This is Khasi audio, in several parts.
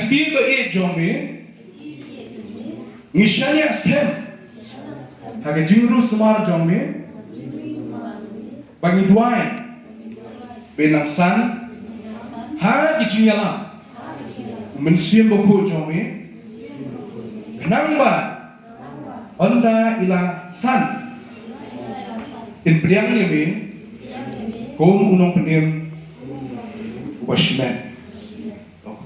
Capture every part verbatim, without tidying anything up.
Ki ba ïeit jong me, ngi shaniah skhem ha ka jingriewsumar jong me, ba ngi duwai ba nang san ha ki jingïalam Mynsiem Bakhuid jong me, khnang ba ynda i la san, in pdiang ïa me kum u nongpynim uba shimet.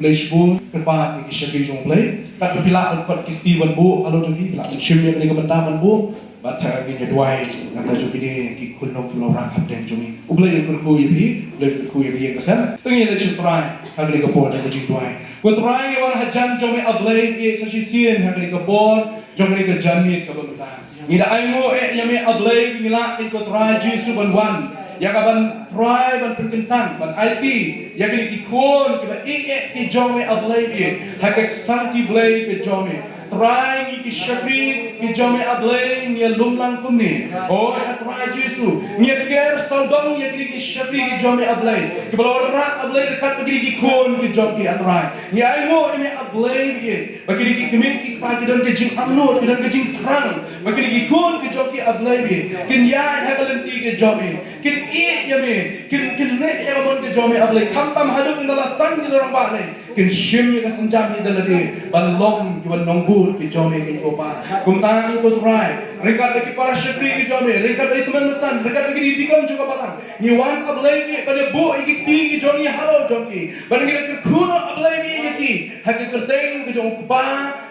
Khublei shibun, kyrpad ïa ki shakri jong U Blei. Katba phi lah ban kot ki kti ban buh halor jong ki, phi lah ban shim ïa kane ka bynta ban buh. Bad ha kane ka duwai, nangta jong kine ki khun nong ki long rang hapdeng jong ngi. U Blei un kyrkhu ïa phi, U Blei un kyrkhu ïa ka ïing ka sem. To ngin ïa leit sha U Trai ha kane ka por jong ka jingduwai. Ko Trai, ngi wan hajan jong me A Blei, ngi sa shisien ha kane ka por jong kane ka janmiet kaba mynta. Ngi da ainguh eh ïa me A Blei, ngi lah ïa ko Trai Jisu ban wan ïa ka ban trai ban pynkyntang ban aiti ïa kine ki khun kiba ïeit ki jong me A Blei, ha ka ksangti Blei ka jong me. Trai, ngi ki shakri ki jong me A Blei, ngi ïalum lang kumne. O A Trai Jisu, ngi ïaker sawdong ïa kine ki shakri ki jong me A Blei, kiba la wanrah A Blei ryngkat bad kine ki khun ki jong ki A Trai. Ngi ainguh ïa me A Blei, ba kine ki kmie ki kpa ki don ka jingangnud, ki don ka jingthrang ba kine ki khun ki jong ki A Blei, kin ïaid ha ka lynti ka jong me, kin ïeit ïa me, kin, kin leh ïa ka mon ka jong me A Blei. Khamtam haduh ynda la san ki la rangbah lei, kin shim ïa ka sienjam ïa lade ban long kiba nongbud ki jong me, ko Pa. Kumta ko Trai, ryngkat bad ki para shakri ki jong me, ryngkat bad ki tymmen basan, ryngkat bad ki dei dikon jong ka balang, ngi wan A Blei, ban ïa buh ïa ki kti ki jong ngi halor jong ki, ban ngi da kyrkhu noh A Blei ïa ki ha ka kyrteng ka jong U Kpa,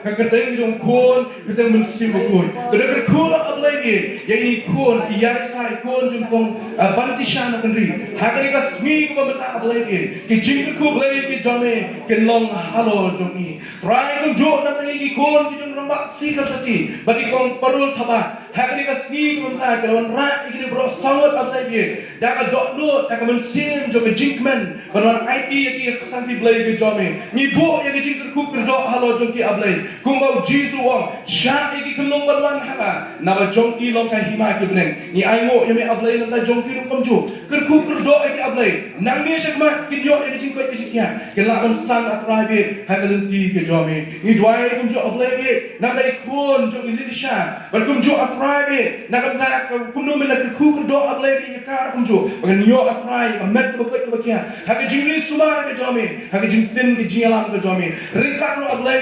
ka kyrteng ka jong U Khun, ka kyrteng Mynsiem Bakhuid. To da kyrkhu noh A Blei ïa kine ki khun, ki ïaid sa ki khun jong kong, ah, Bantisha Nakynri. Ha kane ka sngi kaba mynta A Blei, ki jingkyrkhu Blei ki jong me kin long halor jong ngi. Trai, kumjuh na kine ki khun ki jong Rangbah Sikar Sati bad i Kong Parul Thabah, ha kane ka sngi kaba mynta ki la wanrah ïa kine baroh saw ngut A Blei, da ka dohnud, da ka mynsiem jong ka jingkmen ban wan aiti ïa ki ha ka ksangti Blei ka jong me. Ngi buh ïa ka jingkyrkhu kyrdoh halor jong ki A Blei. Kumba U Jisu u ong, shah ïa ki khunlung ban wan ha nga, naba jong ki long ka hima ki bneng. Ngi ainguh ïa me A Blei, nangta jong ki ruh kumjuh. Kyrkhu kyrdoh ïa ki A Blei. Nangne shakhmat kin ïoh ïa ka jingkoit ka jingkhiah, kin lah ban san A Trai ha ka lynti ka jong me. Ngi duwai kumjuh A Blei, nangta i khun jong i Lilisha, bad kumjuh A Trai, na ka bynta kumno me la kyrkhu kyrdoh A Blei ïa ka kumjuh, ba kan ïoh A Trai ka met kaba koit kaba khiah ha ka jingriewsumar ka jong me, ha ka jingtip ka jingïalam ka jong me. Ryngkat ruh A Blei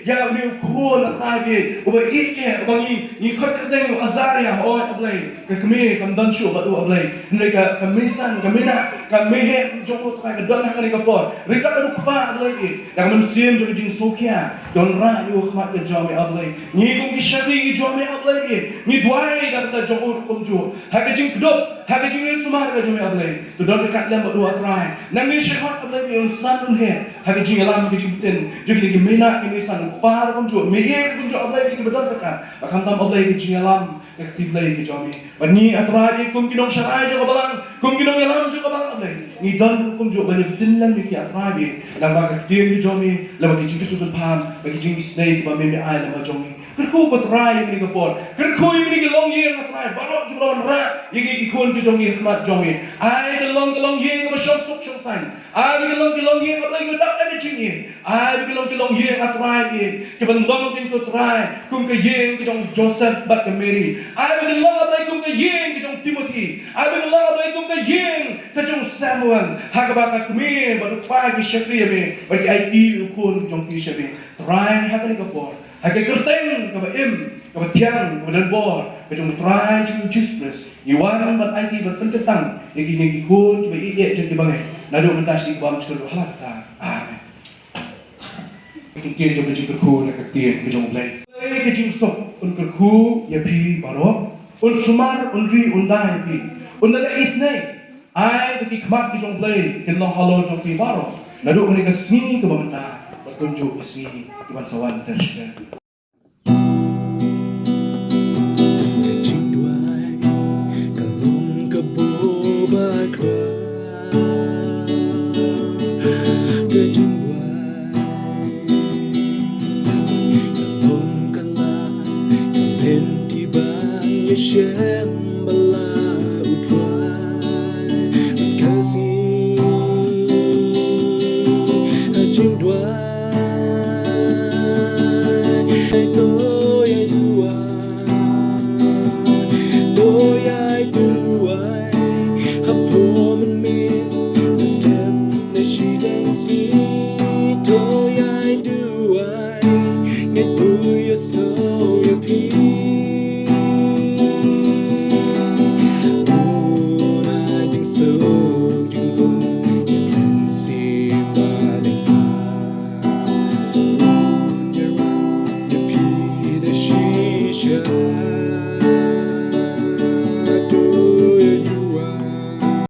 ïa une u khun A Trai uba ïeit, uba ngi, ngi khot kyrteng u Azaria, o A Blei. Ka kmie kam don shuh bad u A Blei, hynrei ka, ka meisan, ka meinah, ka mei heh jong u Trai ka don ha kane ka por. Ryngkat bad u kpa A Blei, da ka mynsiem jong ka jingsngewkhia, don rah ïa u ha khmat ka jong me A Blei. Ngi kum ki shakri ki jong me A Blei, ngi duwai da ka bynta jong u ruh kumjuh. Ha ka jingkdup, ha ka jingriewsumar ka jong me A Blei, to don ryngkat lem bad u A Trai. Nangne shakhmat A Blei un san un heh ha ka jingïalam, ha ka jingpyntip jong kine ki meinah ki meisan, u kpa ruh kumjuh, mei ïeit kumjuh A Blei, kiba don ryngkat. Ba khamtam A Blei ka jingïalam ka kti Blei ka jong me. Bad ngi A Trai kum ki nongsharai jong ka balang, kum ki nongïalam jong ka balang A Blei, ngi don ruh kumjuh ban ïa pynlem ïa ki A Trai, naba ka ktien ka jong me, lem bad ki jingkyrkhu kyrpham, bad ki jingisynei kiba me me ai lem bad jong ngi. Kyrkhu ko Trai ïa kine ki por, kyrkhu ïa kine ki longïing A Trai baroh kiba la wanrah ïa kine ki khun ki jong ngi ha khmat jong me. Ai kin long ki longïing kaba shong suk shong saiñ. Ai ba kin long ki longïing A Blei kiba dap da ka jingïeit. Ai ba kin long ki longïing A Trai, kiban long kin ko Trai kum ka ïing ka jong u Joseph bad ka Mary. Ai ba kin long A Blei kum ka ïing ka jong u Timothy. Ai ba kin long A Blei kum ka ïing ka jong u Samuel, ha kaba ka kmie bad u kpa ki shakri ïa me, bad ki aiti ïa u khun ka jong ki sha me. Trai, ha kane ka por, ha ka kyrteng kaba im, kaba thiang, kaba donbor ka jong u Trai jong ngi u Jisu Khrist, ngi wan ban aiti ban pynkyntang ïa kine ki khun kiba ïeit jong ki bangeit, naduh mynta sha ki bymjukut ruh hala katta. Amen. Ki ktien jong ka jingkyrkhu na ka ktien ka jong U Blei. Blei ka jingsuk un kyrkhu ïa phi baroh, un sumar, un ri, un da ïa phi, un da leh isynei. Ai ba ki khmat ki jong U Blei kin long halor jong phi baroh, naduh kane ka sngi kaba mynta bad kumjuh ka sngi kiban sa wan ter shi ter. Ka jingduwai ka long kaba bakla. Ka jingduwai ka long ka la ka lynti ban ïashem.